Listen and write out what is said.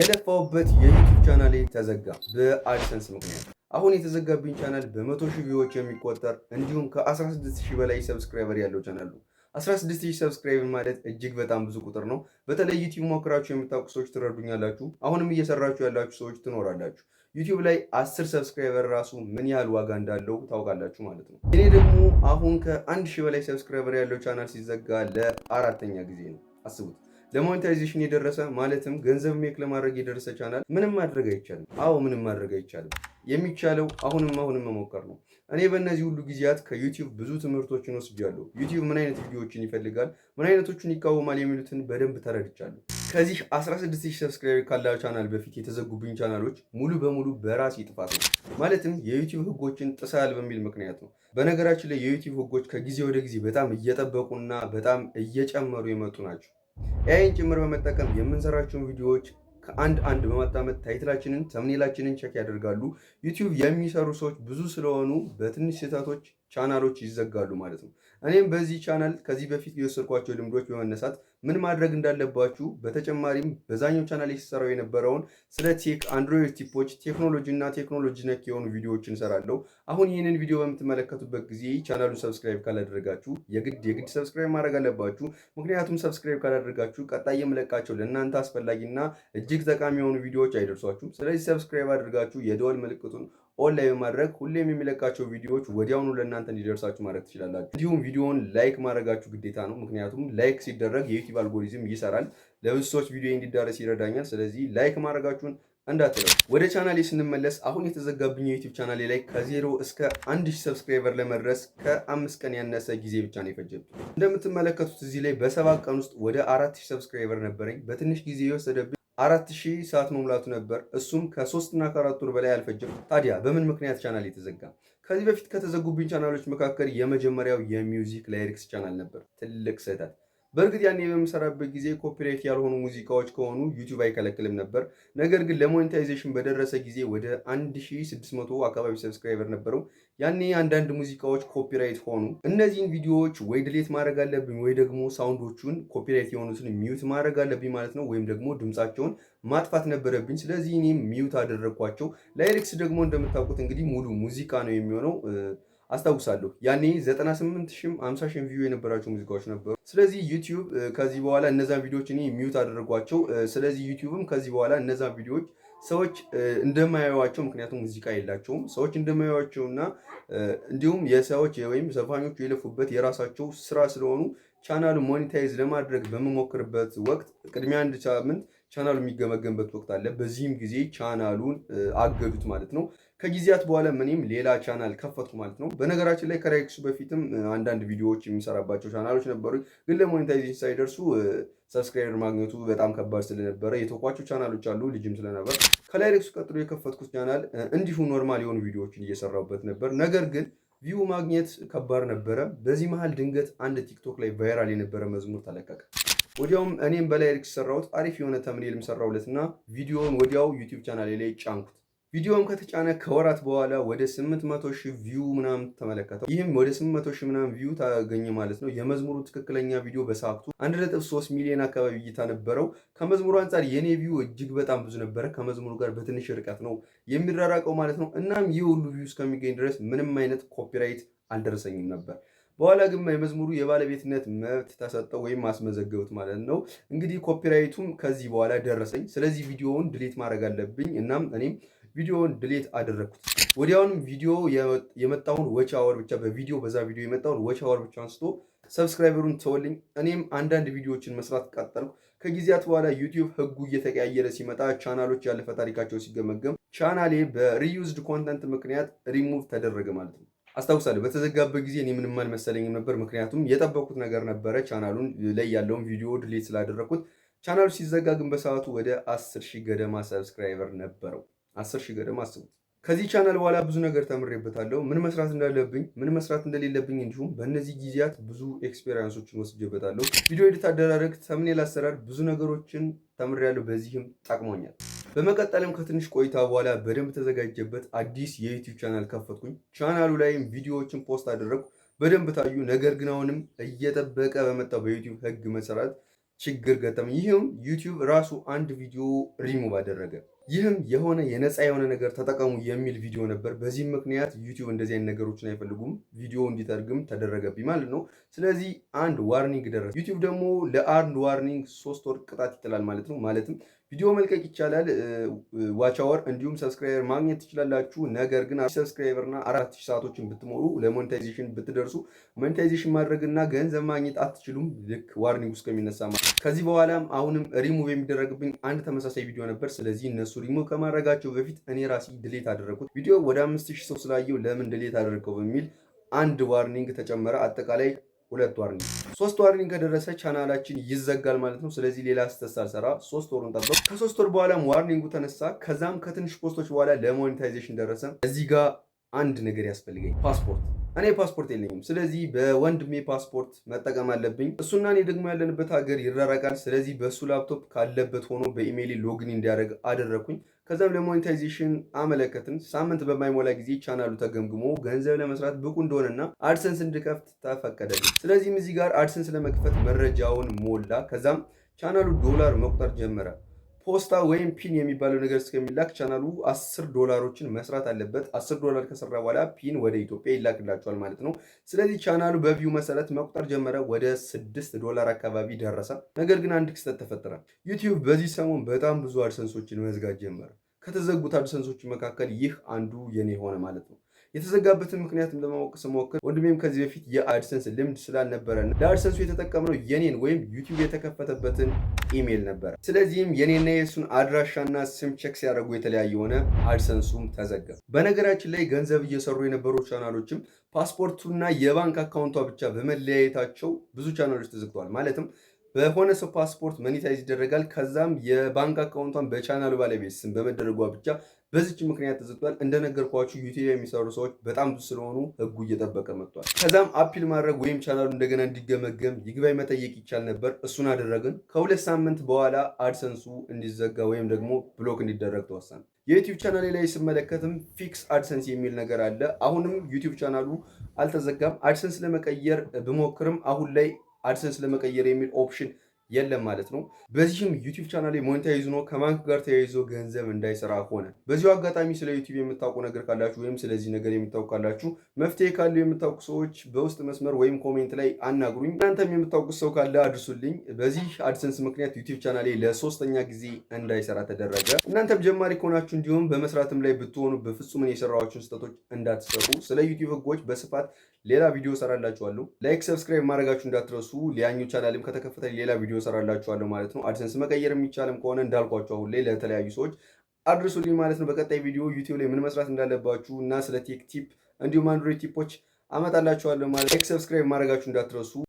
የለፋሁበት የዩቲዩብ ቻናሌ ተዘጋ በ AdSense ምክንያት። አሁን የተዘጋብኝ ቻናል በ100,000 view ዎች የሚቆጠር እንዲሁም ከ16,000 በላይ subscriber ያለው ቻናል ነው። 16,000 subscriber ማለት እጅግ በጣም ብዙ ቁጥር ነው። በተለይ ዩቲዩብ ሞክራችሁ የምታውቁ ሰዎች ትረዱኛላችሁ። አሁንም እየሰራችሁ ያላችሁ ሰዎች ትኖራላችሁ። ዩቲዩብ ላይ 10 subscriber ራሱ ምን ያህል ዋጋ እንዳለው ታውቃላችሁ ማለት ነው። እኔ ደግሞ አሁን ከ1,000 በላይ subscriber ያለው ቻናል ሲዘጋ ለአራተኛ ጊዜ ነው። አስቡት። ለ monetization የደረሰ፣ ማለትም ገንዘብ make ለማድረግ የደረሰ ቻናል ምንም ማድረግ አይቻልም። አዎ፣ ምንም ማድረግ አይቻልም። የሚቻለው አሁንም አሁንም መሞከር ነው። እኔ በእነዚህ ሁሉ ጊዜያት ከዩቲዩብ ብዙ ትምህርቶችን ወስጃለሁ። ዩቲዩብ ምን አይነት ቪዲዮዎችን ይፈልጋል፣ ምን አይነቶችን ይቃወማል የሚሉትን በደንብ ተረድቻለሁ። ከዚህ 16,000 subscriber ካለው ቻናል በፊት የተዘጉብኝ ቻናሎች ሙሉ በሙሉ በራሴ ጥፋት ነው። ማለትም የዩቲዩብ ህጎችን ጥሰሃል በሚል ምክንያት ነው። በነገራችን ላይ የዩቲዩብ ህጎች ከጊዜ ወደ ጊዜ በጣም እየጠበቁና በጣም እየጨመሩ የመጡ ናቸው። AI ን ጭምር በመጠቀም የምንሰራቸውን ቪዲዮዎች ከአንድ አንድ በማጣመጥ title ኣችንን፣ thumbnail ኣችንን check ያደርጋሉ። ዩቲዩብ የሚሰሩ ሰዎች ብዙ ስለሆኑ በትንሽ ስህተቶች ቻናሎች ይዘጋሉ ማለት ነው። እኔም በዚህ ቻናል ከዚህ በፊት የወሰድኳቸው ልምዶች በመነሳት ምን ማድረግ እንዳለባችሁ፣ በተጨማሪም በዛኛው ቻናል ሲሰራው የነበረውን ስለ tech፣ አንድሮይድ tip ኦች፣ ቴክኖሎጂ እና ቴክኖሎጂ ነክ የሆኑ ቪዲዮዎችን እሰራለሁ። አሁን ይህንን ቪዲዮ በምትመለከቱበት ጊዜ ቻናሉን subscribe ካላደረጋችሁ የግድ የግድ subscribe ማድረግ አለባችሁ። ምክንያቱም subscribe ካላደረጋችሁ ቀጣይ የምለቃቸው ለእናንተ አስፈላጊና እጅግ ጠቃሚ የሆኑ ቪዲዮዎች አይደርሷችሁም። ስለዚህ subscribe አድርጋችሁ የደወል ምልክቱን on ላይ በማድረግ ሁሌም የምለቃቸው ቪዲዮዎች ወዲያውኑ ለእናንተ እንዲደርሳችሁ ማድረግ ትችላላችሁ። እንዲሁም ቪዲዮውን like ማድረጋችሁ ግዴታ ነው። ምክንያቱም like ሲደረግ የዩቲዩብ አልጎሪዝም ይሰራል፣ ለብዙ ሰዎች ቪዲዮ እንዲዳረስ ይረዳኛል። ስለዚህ like ማድረጋችሁን እንዳትረሱ። ወደ ቻናሌ ስንመለስ አሁን የተዘጋብኝ የዩቲዩብ ቻናሌ ላይ ከ0 እስከ 1,000 subscriber ለመድረስ ከ5 ቀን ያነሰ ጊዜ ብቻ ነው የፈጀብኝ። እንደምትመለከቱት እዚህ ላይ በ7 ቀን ውስጥ ወደ 4,000 subscriber ነበረኝ። በትንሽ ጊዜ የወሰደብኝ 4,000 ሰዓት መሙላቱ ነበር። እሱም ከ3 እና ከ4 ወር በላይ አልፈጀም። ታዲያ በምን ምክንያት ቻናል የተዘጋ? ከዚህ በፊት ከተዘጉብኝ ቻናሎች መካከል የመጀመሪያው የ music lyrics ቻናል ነበር። ትልቅ ስህተት። በእርግጥ ያኔ በምሰራበት ጊዜ copyright ያልሆኑ ሙዚቃዎች ከሆኑ ዩቲዩብ አይከለክልም ነበር። ነገር ግን ለ monetization በደረሰ ጊዜ ወደ 1600 አካባቢ subscriber ነበረው። ያኔ አንዳንድ ሙዚቃዎች copyright ሆኑ። እነዚህን ቪዲዮዎች ወይ delete ማድረግ አለብኝ ወይ ደግሞ sound ኦቹን copyright የሆኑትን mute ማድረግ አለብኝ ማለት ነው፣ ወይም ደግሞ ድምፃቸውን ማጥፋት ነበረብኝ። ስለዚህ እኔም mute አደረግኳቸው። Lyrics ደግሞ እንደምታውቁት እንግዲህ ሙሉ ሙዚቃ ነው የሚሆነው። አስታውሳለሁ ያኔ 98 ሺህም 50 ሺህም view የነበራቸው ሙዚቃዎች ነበሩ። ስለዚህ ዩቲዩብ ከዚህ በኋላ እነዛን ቪዲዮዎች እኔ mute አደረጓቸው። ስለዚህ ዩቲዩብም ከዚህ በኋላ እነዛን ቪዲዮዎች ሰዎች እንደማያዩዋቸው፣ ምክንያቱም ሙዚቃ የላቸውም፣ ሰዎች እንደማያዩዋቸውና እንዲሁም የሰዎች ወይም ዘፋኞቹ የለፉበት የራሳቸው ስራ ስለሆኑ ቻናሉ monetize ለማድረግ በምሞክርበት ወቅት ቅድሚያ አንድ ሳምንት ቻናሉ የሚገመገምበት ወቅት አለ። በዚህም ጊዜ ቻናሉን አገዱት ማለት ነው። ከጊዜያት በኋላ እኔም ሌላ ቻናል ከፈትኩ ማለት ነው። በነገራችን ላይ ከ lyrics ኡ በፊትም አንዳንድ ቪዲዮዎች የምሰራባቸው ቻናሎች ነበሩ፣ ግን ለ monetization ሳይደርሱ subscriber ማግኘቱ በጣም ከባድ ስለነበረ የተውኳቸው ቻናሎች አሉ። ልጅም ስለነበር ከ lyrics ኡ ቀጥሎ የከፈትኩት ቻናል እንዲሁ normal የሆኑ ቪዲዮዎችን እየሰራሁበት ነበር። ነገር ግን view ማግኘት ከባድ ነበረ። በዚህ መሀል ድንገት አንድ ቲክቶክ ላይ viral የነበረ መዝሙር ተለቀቀ። ወዲያውም እኔም በ lyrics ሰራሁት። አሪፍ የሆነ thumbnail ም ሰራሁለት እና ቪዲዮውን ወዲያው ዩቲዩብ ቻናሌ ላይ ጫንኩት። ቪዲዮውም ከተጫነ ከወራት በኋላ ወደ 800 ሺህ view ምናምን ተመለከተው። ይህም ወደ 800 ሺህ ምናምን view ታገኘ ማለት ነው። የመዝሙሩ ትክክለኛ ቪዲዮ በሰዓቱ 1.3 ሚሊዮን አካባቢ እይታ ነበረው። ከመዝሙሩ አንጻር የኔ view እጅግ በጣም ብዙ ነበረ። ከመዝሙሩ ጋር በትንሽ ርቀት ነው የሚራራቀው ማለት ነው። እናም ይህ ሁሉ view እስከሚገኝ ድረስ ምንም አይነት copyright አልደረሰኝም ነበር። በኋላ ግን የመዝሙሩ የባለቤትነት መብት ተሰጠው ወይም አስመዘገቡት ማለት ነው። እንግዲህ copyright ኡም ከዚህ በኋላ ደረሰኝ። ስለዚህ ቪዲዮውን delete ማድረግ አለብኝ። እናም እኔም ቪዲዮውን delete አደረግኩት። ወዲያውንም ቪዲዮ የመጣውን watch hour ብቻ በቪዲዮ በዛ ቪዲዮ የመጣውን watch hour ብቻ አንስቶ subscriber ኡን ተወልኝ። እኔም አንዳንድ ቪዲዮዎችን መስራት ቀጠልኩ። ከጊዜያት በኋላ ዩቲዩብ ህጉ እየተቀያየረ ሲመጣ፣ ቻናሎች ያለፈ ታሪካቸው ሲገመገም ቻናሌ በ reused content ምክንያት ሪሙቭ ተደረገ ማለት ነው። አስታውሳለሁ በተዘጋበት ጊዜ እኔ ምንም አልመሰለኝም ነበር። ምክንያቱም የጠበኩት ነገር ነበረ። ቻናሉን ላይ ያለውን ቪዲዮ delete ስላደረግኩት። ቻናሉ ሲዘጋ ግን በሰዓቱ ወደ 10,000 ገደማ subscriber ነበረው። 10,000 ገደማ አስቡት። ከዚህ ቻናል በኋላ ብዙ ነገር ተምሬበታለሁ። ምን መስራት እንዳለብኝ፣ ምን መስራት እንደሌለብኝ፣ እንዲሁም በእነዚህ ጊዜያት ብዙ experience ኦችን ወስጄበታለሁ። ቪዲዮ edit አደራረግ፣ thumbnail አሰራር፣ ብዙ ነገሮችን ተምሬያለሁ። በዚህም ጠቅሞኛል። በመቀጠልም ከትንሽ ቆይታ በኋላ በደንብ ተዘጋጅቼበት አዲስ የዩቲዩብ ቻናል ከፈትኩኝ። ቻናሉ ላይም ቪዲዮዎችን post አደረግኩ፣ በደንብ ታዩ። ነገር ግን አሁንም እየጠበቀ በመጣው በዩቲዩብ ህግ መሰረት ችግር ገጠመኝ። ይህም ዩቲዩብ ራሱ አንድ ቪዲዮ ሪሙቭ አደረገ። ይህም የሆነ የነፃ የሆነ ነገር ተጠቀሙ የሚል ቪዲዮ ነበር። በዚህም ምክንያት ዩቲዩብ እንደዚህ አይነት ነገሮችን አይፈልጉም። ቪዲዮ እንዲተርግም ተደረገብኝ ማለት ነው። ስለዚህ አንድ warning ደረሰ። ዩቲዩብ ደግሞ ለአንድ warning 3 ወር ቅጣት ይጥላል ማለት ነው። ማለትም ቪዲዮ መልቀቅ ይቻላል፣ watch hour እንዲሁም subscriber ማግኘት ትችላላችሁ። ነገር ግን subscriber እና 4000 ሰዓቶችን ብትሞሉ፣ ለ monetization ብትደርሱ monetization ማድረግ እና ገንዘብ ማግኘት አትችሉም። ልክ warning እስከሚነሳ ማለት። ከዚህ በኋላም አሁንም ሪሙቭ የሚደረግብኝ አንድ ተመሳሳይ ቪዲዮ ነበር። ስለዚህ እነሱ ሪሙቭ ከማድረጋቸው በፊት እኔ ራሴ delete አደረግኩት። ቪዲዮ ወደ 5000 ሰው ስላየው ለምን delete አደረግከው በሚል አንድ warning ተጨመረ። አጠቃላይ ሁለት warning፣ ሶስት warning ከደረሰ ቻናላችን ይዘጋል ማለት ነው። ስለዚህ ሌላ ስህተት ሳልሰራ 3 ወሩን ጠበቅኩ። ከ3 ወር በኋላም warning ኡ ተነሳ። ከዛም ከትንሽ post ኦች በኋላ ለ monetization ደረሰ። እዚህ ጋር አንድ ነገር ያስፈልገኝ፣ ፓስፖርት። እኔ ፓስፖርት የለኝም። ስለዚህ በወንድሜ ፓስፖርት መጠቀም አለብኝ። እሱና እኔ ደግሞ ያለንበት ሀገር ይራራቃል። ስለዚህ በእሱ ላፕቶፕ ካለበት ሆኖ በኢሜይል login እንዲያደርግ አደረግኩኝ። ከዛም ለ monetization አመለከትን። ሳምንት በማይሞላ ጊዜ ቻናሉ ተገምግሞ ገንዘብ ለመስራት ብቁ እንደሆነና AdSense እንድከፍት ተፈቀደልኝ። ስለዚህም እዚህ ጋር AdSense ለመክፈት መረጃውን ሞላ። ከዛም ቻናሉ ዶላር መቁጠር ጀመረ። ፖስታ ወይም PIN የሚባለው ነገር እስከሚላክ ቻናሉ 10 ዶላሮችን መስራት አለበት። 10 ዶላር ከሰራ በኋላ PIN ወደ ኢትዮጵያ ይላክላቸዋል ማለት ነው። ስለዚህ ቻናሉ በ view መሰረት መቁጠር ጀመረ። ወደ 6 ዶላር አካባቢ ደረሰ። ነገር ግን አንድ ክስተት ተፈጠረ። ዩቲዩብ በዚህ ሰሞን በጣም ብዙ AdSense ኦችን መዝጋት ጀመረ። ከተዘጉት AdSense ኦች መካከል ይህ አንዱ የኔ ሆነ ማለት ነው። የተዘጋበትን ምክንያትም ለማወቅ ስሞክር ወንድሜም ከዚህ በፊት የ AdSense ልምድ ስላልነበረ ለ AdSense ኡ የተጠቀምነው የኔን ወይም ዩቲዩብ የተከፈተበትን ኢሜይል ነበረ። ስለዚህም የኔና የእሱን አድራሻና ስም check ሲያደርጉ የተለያየ ሆነ፣ AdSense ኡም ተዘጋ። በነገራችን ላይ ገንዘብ እየሰሩ የነበሩ ቻናሎችም ፓስፖርቱና የባንክ account ኧ ብቻ በመለያየታቸው ብዙ ቻናሎች ተዘግተዋል። ማለትም በሆነ ሰው ፓስፖርት monetize ይደረጋል። ከዛም የባንክ account ኧን በቻናሉ ባለቤት ስም በመደረጓ ብቻ በዚች ምክንያት ተዘግቷል። እንደነገርኳችሁ ዩቲዩብ የሚሰሩ ሰዎች በጣም ብዙ ስለሆኑ ህጉ እየጠበቀ መጥቷል። ከዛም appeal ማድረግ ወይም ቻናሉ እንደገና እንዲገመገም ይግባኝ መጠየቅ ይቻል ነበር። እሱን አደረግን። ከ2 ሳምንት በኋላ AdSense ኡ እንዲዘጋ ወይም ደግሞ block እንዲደረግ ተወሰነ። የዩቲዩብ ቻናሌ ላይ ስመለከትም fix AdSense የሚል ነገር አለ። አሁንም ዩቲዩብ ቻናሉ አልተዘጋም። AdSense ለመቀየር ብሞክርም አሁን ላይ AdSense ለመቀየር የሚል option የለም ማለት ነው። በዚህም ዩቲዩብ ቻናል monetize ሆኖ ከባንክ ጋር ተያይዞ ገንዘብ እንዳይሰራ ሆነ። በዚሁ አጋጣሚ ስለ ዩቲዩብ የምታውቁ ነገር ካላችሁ ወይም ስለዚህ ነገር የምታውቁ ካላችሁ፣ መፍትሄ ካለው የምታውቁ ሰዎች በውስጥ መስመር ወይም comment ላይ አናግሩኝ። እናንተም የምታውቁት ሰው ካለ አድርሱልኝ። በዚህ AdSense ምክንያት ዩቲዩብ ቻናሌ ለሶስተኛ ጊዜ እንዳይሰራ ተደረገ። እናንተም ጀማሪ ከሆናችሁ እንዲሁም በመስራትም ላይ ብትሆኑ በፍጹም እኔ የሰራኋቸውን ስህተቶች እንዳትሰሩ። ስለ ዩቲዩብ ህጎች በስፋት ሌላ ቪዲዮ ሰራላችኋለሁ። Like፣ subscribe ማድረጋችሁ እንዳትረሱ። ሌላኛው ቻናልም ከተከፈተ ሌላ ቪዲዮ ሰራላችኋለሁ ማለት ነው። AdSense መቀየር የሚቻልም ከሆነ እንዳልኳችሁ አሁን ላይ ለተለያዩ ሰዎች አድርሱልኝ ማለት ነው። በቀጣይ ቪዲዮ ዩቲዩብ ላይ ምን መስራት እንዳለባችሁ እና ስለ tech tip እንዲሁም Android tip ኦች አመጣላችኋለሁ ማለት። Like፣ subscribe ማድረጋችሁ እንዳትረሱ።